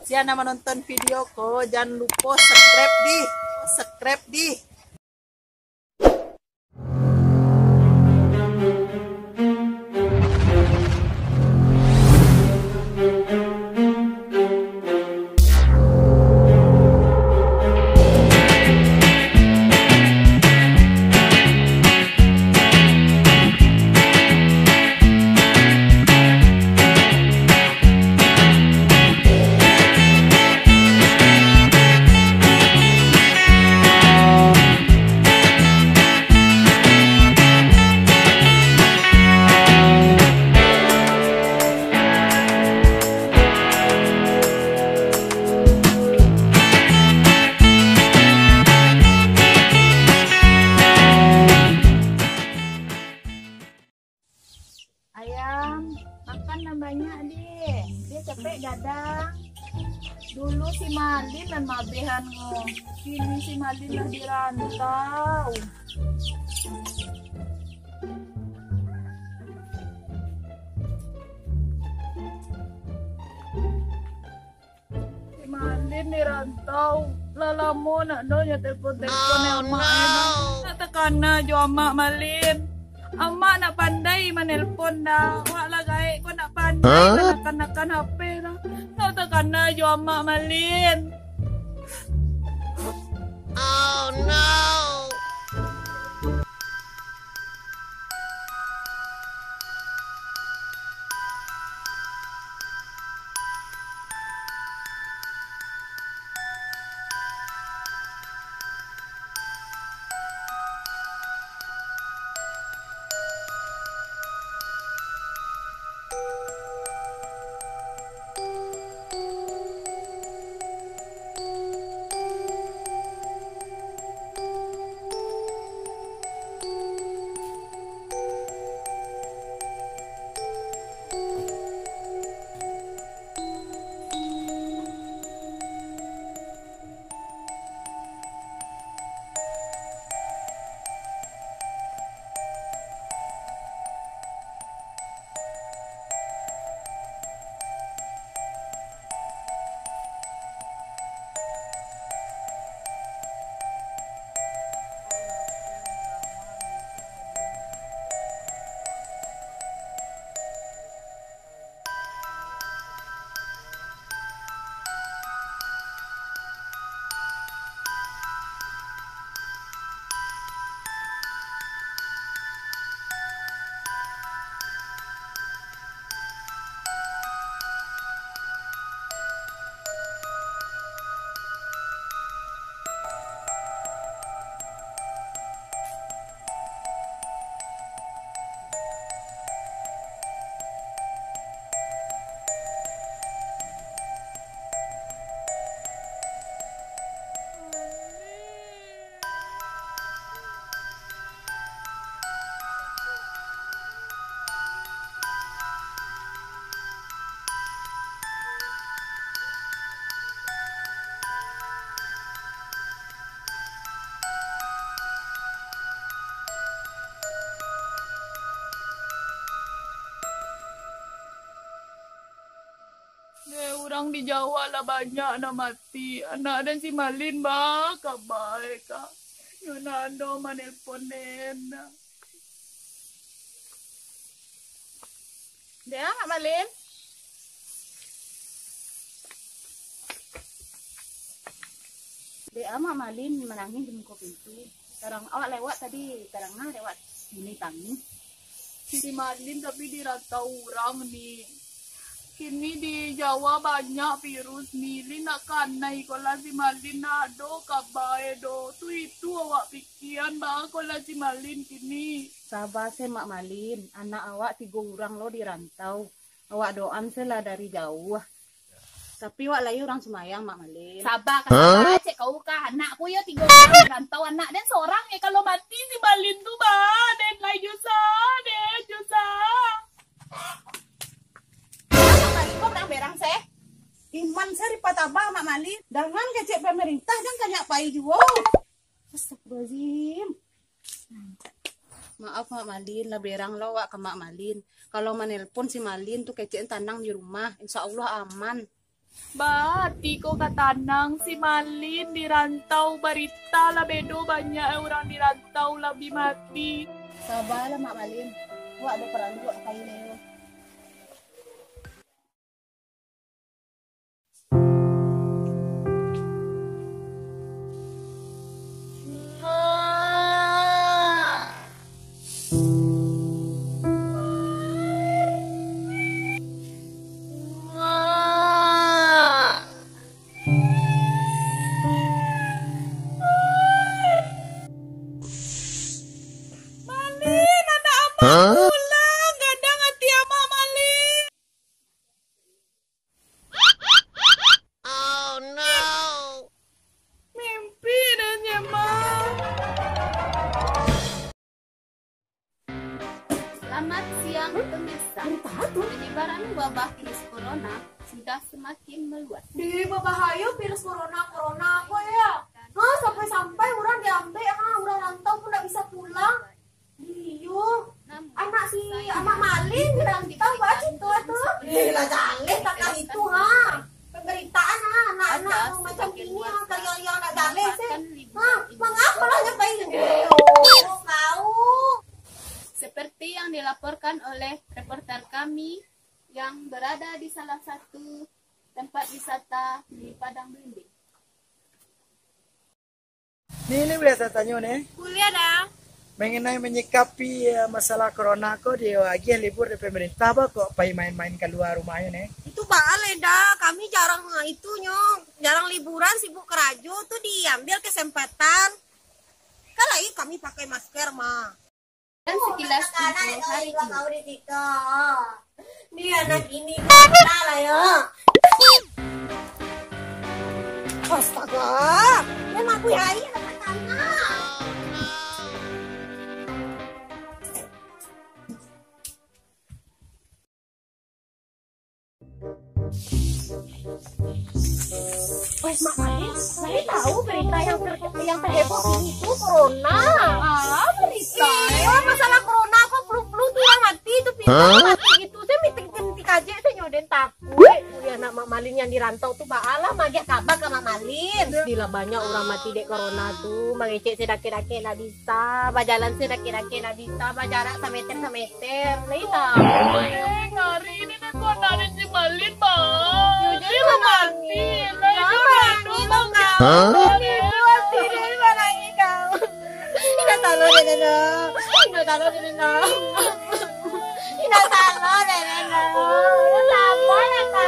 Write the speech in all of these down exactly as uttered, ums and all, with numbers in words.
Sia nan manonton video ko, jan lupo subscribe di, subscribe di. Ayam, makan nan banyak, Dik. Bia capek gadang. Dulu si Malin nan mabehan ngo. Kini si Malin lah di rantau. Si Malin di rantau, lah lamo nak do nyo telpon-telpon amak e. Nak takana jo amak Malin. Amak nak pandai manelpon dah. Awak lah gaek ko nak pandai manakan-nakan H P dah. Nak takana jo amak Malin. Deh, urang di Jawa lah banyak nan mati. Anak den si Malin ba, ka bae ka. Nyo nando manelpon den. Dek ah, Mak Malin. Dek ah, Mak Malin manangih di muko pintu. Tarang awak lewat tadi, tarang ah lewat sini tangih. Si Malin tapi di rantau urang ni. Kini di Jawa banyak virus ni. Lin nak kanai ko lah si Malin, nak ado kaba e do. Tu itu awak pikian, baa ko lah si Malin kini. Saba se, Mak Malin. Anak awak tigo urang lo di rantau. Awak doan se lah dari jauah. Tapi awak lai urang sumayang, Mak Malin. Saba ka saba, cek kau ka. Anak ku yo tigo urang di rantau, anak den sorang e. Kalau mati si Malin tu, baa den lai, susah den, susah. Mak Malin ko berang-berang se. Iman se dipatabah, Mak Malin. Dangan kecek pamarintah, jan kanyak pai juo. Astagfirullahaladzim. Maaf, Mak Malin, lah berang lo awak ka Mak Malin. Kalau manelpon si Malin tu kecek tanang di rumah, insya Allah aman. Ba, ati ko ka tanang, si Malin di rantau, barita lah bedo, banyak urang di rantau lah bi mati. Sabalah, Mak Malin. Wak ado paralu wak pai lai. Malin, anak amak pulang, gadang ati amak, Malin. Mimpi den, Mak. Selamat siang, pemirsa. Penyebaran wabah virus corona sudah semakin meluas. Di, babahayo virus corona, corona ko ya. Ha, sampai-sampai urang diambek, ha, urang rantau pun ndak bisa pulang. Iyo, anak si Amak Malin di rantau, ba cito tu. Eh, lah jaleh takah itu, ha. Pemberitaan, ha, anak-anak macam ini, ha, kalian yang ndak jaleh, sih. Ha, mangapalah nyampaikan itu? Kau. Seperti yang dilaporkan oleh reporter kami yang berada di salah satu tempat wisata di Padang Belimbing. Ni, ni buliah tanyo ni. Buliah, Da. Mengenai menyikapi, eh, masalah corona ko, di agiah libur dari pemerintah, ba kok pai main-main kalua rumah ni? Itu baa lai, Da. Kami jarang, eh, itunyo, jarang liburan, sibuk karajo tu diambil kesempatan. Kan lai kami pakai masker, mah. Dan sekilas info hari ini. Ni anak ini gila lah, yo. Astaga, dia mabui air dekat tanah. Weh, Mak Malin, Malin tahu berita yang ter-, yang terheboh kini tu, corona? Ah, berita, iyo, eh. Masalah corona ko, flu-flu tu urang mati tu, pintu mati gitu. Saya minta, minta kajek, saya nyoden takuik. Ui, anak Mak Malin yang di rantau tu, baalah magiah kaba ka Mak Malin. Pastilah banyak urang mati dek corona tu, mangecek sadakek-dakek ndak bisa, bajalan sadakek-dakek ndak bisa, bajarak sameter-sameter. Ter, Laila. Eh, ngari ni, nak ko anak si Malin, Bang. Dia lah mati. Laila, aduh, Bang. Hah? Ibu mati, dia manangih kau. Indak talo dek, Nana. Indak talo dek, Nana. Indak talo dek, Nana. Indak talo, Nana.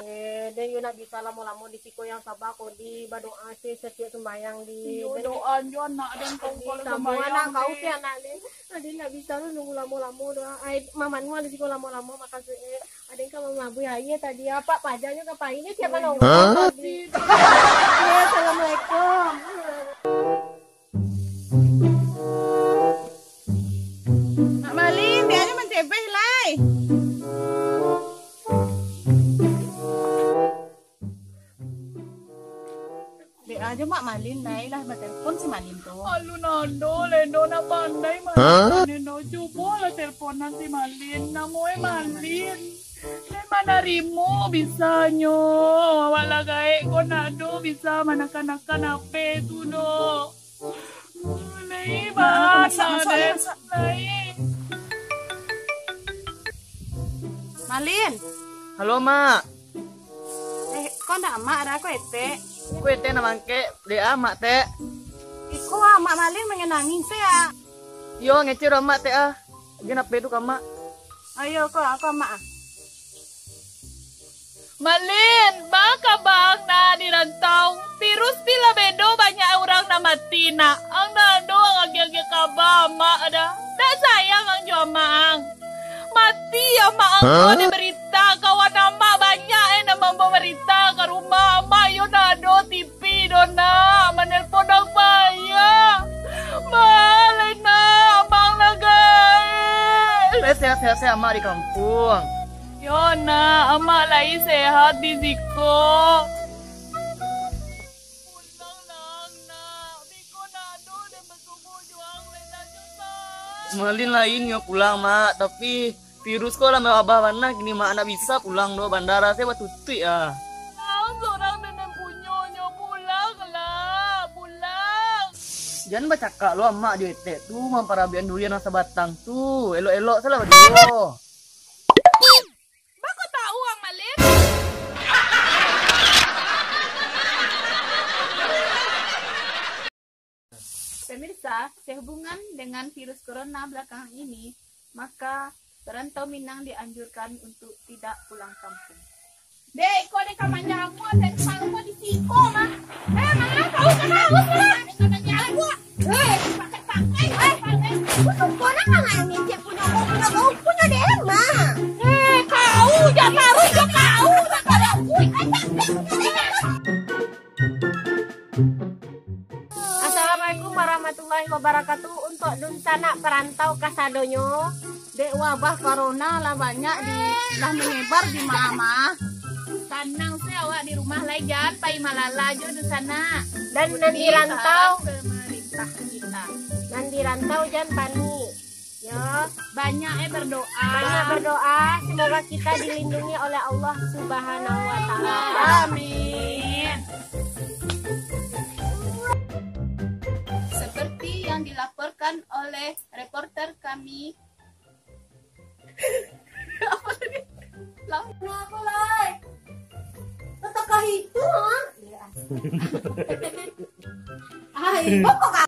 Eh, den yo ndak bisa lamo-lamo di siko, yang sabar ko, di badoa se satiok sumbayang, di. Iyo, doa jo anak den, kau kalau sumbayang, anak kau, si anak den. Aden ndak bisa lo nunggu lamo-lamo doh. Ai, Maman mah di siko lamo-lamo, makasih, eh. Aden ka mamabui aia tadi, apak pajanyo ka pai ni, siapa nongol tadi? Hah? Oke, assalamualaikum. Mak Malin, dek ajo mancebeh lai. Dek ajo Mak Malin lai lah batelpon si Malin tu. Alu nado, Leno nak pandai mah. Hah? Neno, cubolah telponan si Malin. Namoe Malin. Lai manarimo bisanyo. Awak lah gaek ko nado bisa manakan-nakan H P tu doh. Lai, Mak, bana masak, masak, deh. Masak. Lai. Malin. Halo, Mak. Eh, ko ndak Amak, ado ko Etek. Ko Etek nak mangkek, dek Amak, Tek. Iko Amak Malin mangenangi se, ah. Yo, ngecek Amak, Tek, ah. Agiah H P tu ka Amak. Ayo, ko, ko Amak, ah. Malin, baa kaba ang nak di rantau? Virus ti lah bedo, banyak urang nak mati nak. Ang ndak ado ang agiah-agiah kaba Amak dah. Ndak sayang ang jo amak ang. Mati amak ang ko, hah? Dek berita, kawan amak banyak eh nan mambawa berita ka rumah. Amak iyo ndak ado T V doh nak, manelpon ang payah. Baa lai nak, amak ang lah gaek. Lai sehat-sehat se amak di kampuang. Yo nak, amak lai sehat di siko. Pulang lah ang nak, beko ndak ado den basuo jo ang lai, dah susah. Malin lain nyo pulang, Mak, tapi Virus ko lah mawabah bana kini, mak, ndak bisa pulang doh, bandara se batutuik ah. Pulang surang dengan punyonyo, pulanglah, pulang. Jan bacakak lo amak di etek tu, mamparabiakan durian nan sabatang tu. Elok-elok salah baduo. Bako tahu ang malin? Pemirsa, sehubungan dengan virus corona belakangan ini, maka perantau Minang dianjurkan untuk tidak pulang kampung. Dek, ko dek ka manjamu, dek, malam ko di siko mah. Eh, mana tahu ka tahu lah. Dek ka manjamu. Eh, pakai-pakai, eh, pakai. Aku suka nak mangan ni, cek punya, punya, punya dek mah. Eh, kau, jangan taruh, jangan tahu, jangan tahu. Eh, tak, tak, tak, tak. Assalamualaikum warahmatullahi wabarakatuh. Untuk dunsanak parantau kasadonyo, dek wabah corona lah banyak di, lah manyebar di ma-ma. Tanang se awak di rumah lai, jan pai malala jo dunsanak. Dan nan di rantau, pemerintah kita. Nan di rantau jan panik. Yo, banyak eh berdoa. Banyak berdoa, semoga kita dilindungi oleh Allah Subhanahu wa Taala. Amin. Seperti yang dilaporkan oleh reporter kami. Apa tadi? Lam- Kenapa, Lai? Tetakah itu, ha? Ai, pokok